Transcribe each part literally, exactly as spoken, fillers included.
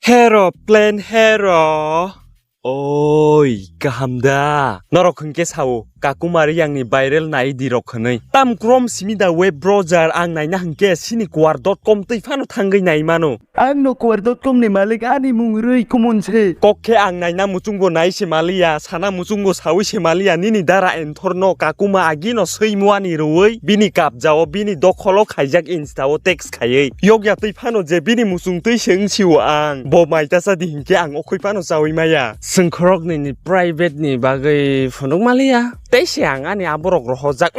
Hero, plan hero. Oi, kaham da. Norok hwnkhe sao, Kakumari yangni viral nai di rok hwnwi. Tam krom simi da web browser ang naina hwnkhe sini kuar dot com twi phano thangwi nai mano. Ang no kuar dot com ni malik ani mung rwi kumun se. Kok khe ang naina muchungo nai se maliya, sana muchungo sawi se maliya, nini dara enthor no Kakuma agi no swi muani rwi bini kabjao bini dokholo khaijak Insta o text khaiwi. Yokya twi phano je bini muchung twi se wng sio ang. Bo mai ta cha di hinkhe ang okhoi phano chawi maya. Swngkhorok nini private ni bagwi phunuk maliya. Tei se ang ani aborok rohorjak.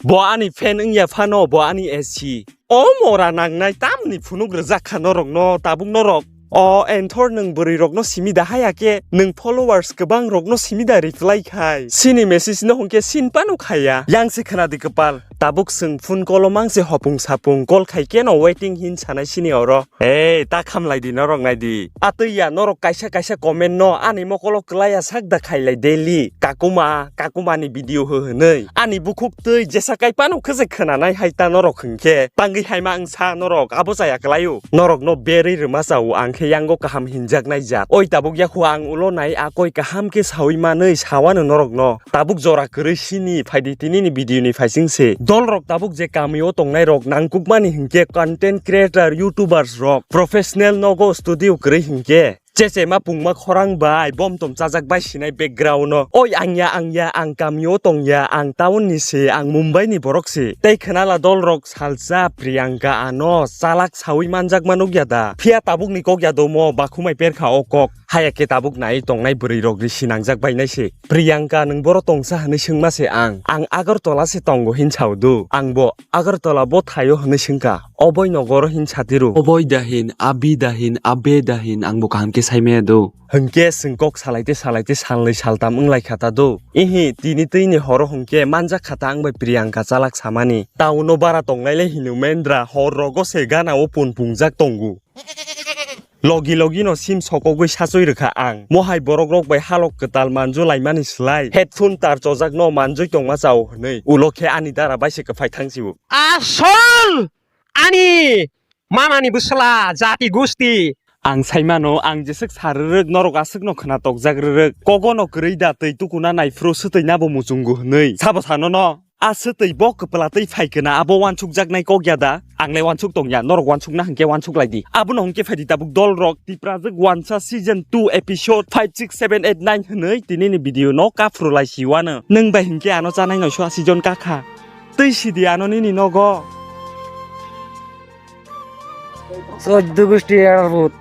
Bo ani fan wngya phano, bo ani S C. O mora nangnai tamni phunuk rwjak kha norokno, tabuk norok. O enthor nwng bwrwi rokno simi da haya khe, nwng followers kwbang rokno simi da reply khai. Sini message no hwnkhe sin pano khaya. Yang se khwna di kwpal. Tabuk swng phone call o mang se hopung sapung call khai khe no waiting hin sanai sini oro. Ei, ta khamlai di norok nai di. Atwi ya norok kaisa kaisa comment no ani mokolo kwlaiya sak da khailai daily. Kakuma, Kakuma ni video ho hwnwi. Ani bukhuk twi jesa kai pano khwse khwnanai hai ta norok hwnkhe. Tangwi hai ma wng sa norok abo chaya kwlaio. Norok no berwi rwma chao ang khe yango kaham hinjak nai jat. Oi tabuk ya khu ang ulo nai a koi kaham khe sawi manwi sawano norok no. Tabuk jora kwrwi sini phaidi tini ni video ni phaising se. Dol rok tabuk je kamio tongnai rok nangkukmani hinkhe content creator, YouTubers rok, professional nogo studio kwrwi hinkhe. Chechema pungma khorang bai bomtom chajak bai sinai background no. Oi angya angya ang kamio tongya, ang town ni se, ang Mumbai ni borok se. Tei khwnala dol rok salsa Priyanka ano chalak sawi manjakma nukya da. Phiya tabuk ni kok ya domo bakhumai perkha o kok. Haya khe tabuk nai tongnai bwrwi rok risi nangjak bainai se. Priyanka, nwng boro tongsa hwnwi swngma se ang. Ang Agartala se tongo hin sao do. Ang bo Agartala bo thaio hwnwi swngkha. Oboi nogoro hin satiru. Oboi da hin, abi da hin, abe da hin, ang bo kaham khe saimaya do. Hwnkhe swng kok salaite salaite salnwi saltam wnglaikha ta do. Ihi, tini twini horo hwnkhe manjak kha ta ang bai Priyanka chalak samani. Town o bara tongnai le hino mendra, hor rogo se gana o pun pungjak tongo. Logi logi no sim sokogwi sachoi rwkha ang. Mohai borok rok bai halok kwtal manjo laimani slai headphone tar chojak no manjoi tongma chao hwnwi ulo khe ani dara bai se kwphai thang sio. Asol ani mama ni bwsla jati gusti. Ang sai mano, ang jeswk sa rwrwk, norok aswk no khwna tokjak rwrwk. Kogo no kwrwi da twi tukuna nai phuru swtwi na bo muchungo hwnwi. Sabo sano no? A swtwi bo kwpla twi phai khe na abo wansukjaknai kok ya da? Ang le wansuk tong ya, norok wansuk na hwnkhe wansuk lai di. Abono hwnkhe phai di tabuk dol rok, Tiprajwk Wansa season two episode five, six, seven, eight, nine hwnwi tini ni video no kaphuru lai si wano. Nwng bai hwnkhe ano chanai no sua season kakha. Twi si di ano nini nogo. Choddo gusti air vote.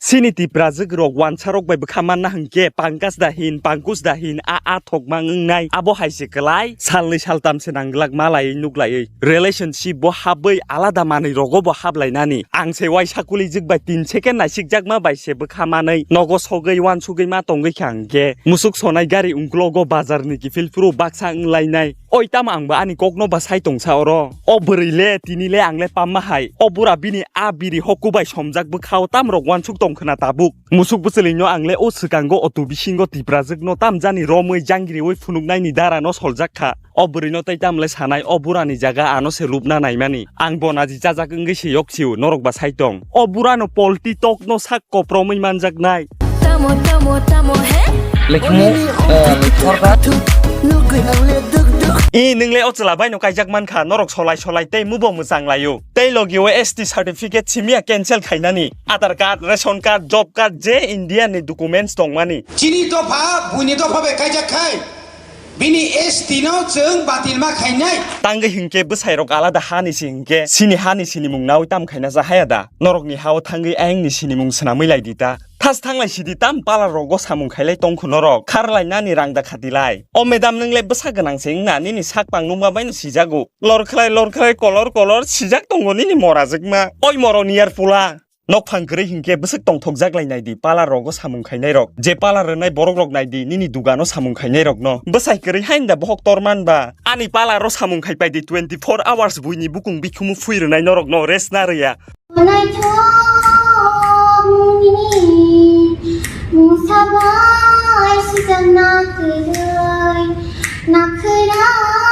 Sini Tiprajwk rok wansa rok bai bwkha manna hwnkhe Pankaj da hin, Pankuj da hin, a, a thokma wngnai. Abo hai se kwlai, salnwi saltam se nangglak ma laiwi nuk laiwi. Relationship bo habwi alada manwi rogo bo hap lainani. Ang se waisa kulijwk bai tin second naisikjakma bai se bwkha manwi nogo sogwi wansugwi ma tongwi kha hwnkhe musuk sonai gari ungklogo bazar ni kiphil phuru baksa wng lainai. Oi, tamo ang bo ani kokno ba sai tongsa oro. O bwrwi le, tini le ang le pamma hai. O bura bini a biri hoku bai somjak bwkha o, tam rok wansuk tong khna tabuk. Musuk bwchwlwino ang le o swkango otu bisingo Tiprajwkno tam jani romwi jangriwi phunuknaini dara no soljak kha. O bwrwino tei tam le sanai, o burani jaga ano se lupna naimani. Ang bo naji chajak wngwi se yok sio, norok ba sai tong. O burano polti tokno sak kopromwi manjaknai. Tamo, tamo, tamo, he? Lekhumu, eh, lekhu orba. I, nwng le o chwla bai no kaijak man kha, norok solai solai tei mubo mwchang lai o. Tei logi o S T certificate simiya cancel khainani. Aadhaar card, ration card, job card, je India ni documents tongmani. Chini dopha, buini dopha bai kaijak khai. Bini S T no chwng batil ma khainai. Tangwi hinkhe bwsai rok alada ha ni si hinkhe, sini ha ni sinimung nawi tam khaina cha haya da? Norok ni ha o thangwi ayang ni sinimung swnamwi lai di ta. Thas thanglai sidi tam pala rogo samung khailai tongkhu norok. Kharlai nani rang da khatilai. O madam, nwng le bwsa gwnang se wngna, nini sak pang nukma bai no sijago. Lor khlai, lor khlai, kolor, kolor, sijak tongo nini mora jwkma. Oi moro niyar pula. Nokphang kwrwi hinkhe bwswk tongthokjak lai naidi, pala rogo samung khainai rok. Je pala rwnai borok rok naidi, nini dugano samung khainai rokno. Bwsai kwrwi hain da bohok torman ba. Ani pala ro samung khai paidi twenty four hours buini bukung bikhumu phui rwnai norokno rest na rwya. Naithok mungni mungsa bai sijak nakhwlai, nakhwlai.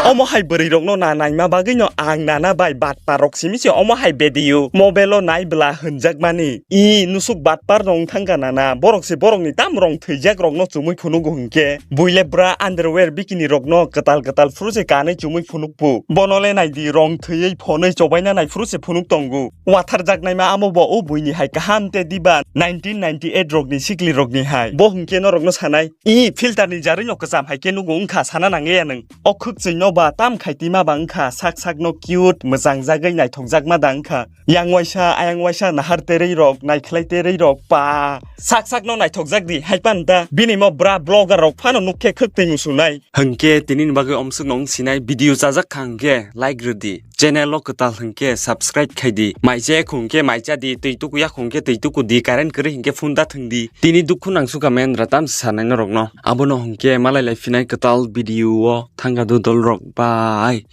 Omo hai bwrwi rokno na naima bagwi no ang nana bai batpar rok simi se omo hai video mobile o nai bwla hwnjakmani. I nusuk batpar rong thangka nana borok se borok ni tam rong thwijak rok no chumui phunugo hwnkhe buile bra underwear bikini rok no kwtal kwtal phuru se kanwi chumui phunuk pu. Bono le nai di rong thwiwi phonwi chobaina nai phuru se phunuk tongo. Watharjak naima amo bo o buini hai kaham te diba nineteen ninety eight rok ni sikli rok ni hai. Bo hwnkhe norok no sanai. I filter ni jarwi no kwcham hai khe nugo wngkha sana nangliya nwng. O khwkchwino ba tam khai twima ba wngkha sak sak no cute mwchang jagwi naithok jakma da wngkha. Yang waisa ayang waisa nahar terwi rok naikhlai terwi rok pa sak sak no naithok jak di hai pan da. Bini mo bra blogger rok phano nuk khe khwk twi musunai. Hwnkhe tini ni bagwi omswk no wng sinai video chajak kha hwnkhe like rw di. Channel o kwtal hwnkhe subscribe khai di. Mai cha yakhu hwnkhe mai cha di, twi tuku yakhu hwnkhe twi tuku di, current kwrwi hwnkhe phone da thwng di. Tini dukhu nang suka men ratam sanai norok no. Abono hwnkhe malai lai phinai kwtal video o thangka dudol rok bai.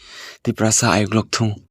Tiprasa ayuk lok thung.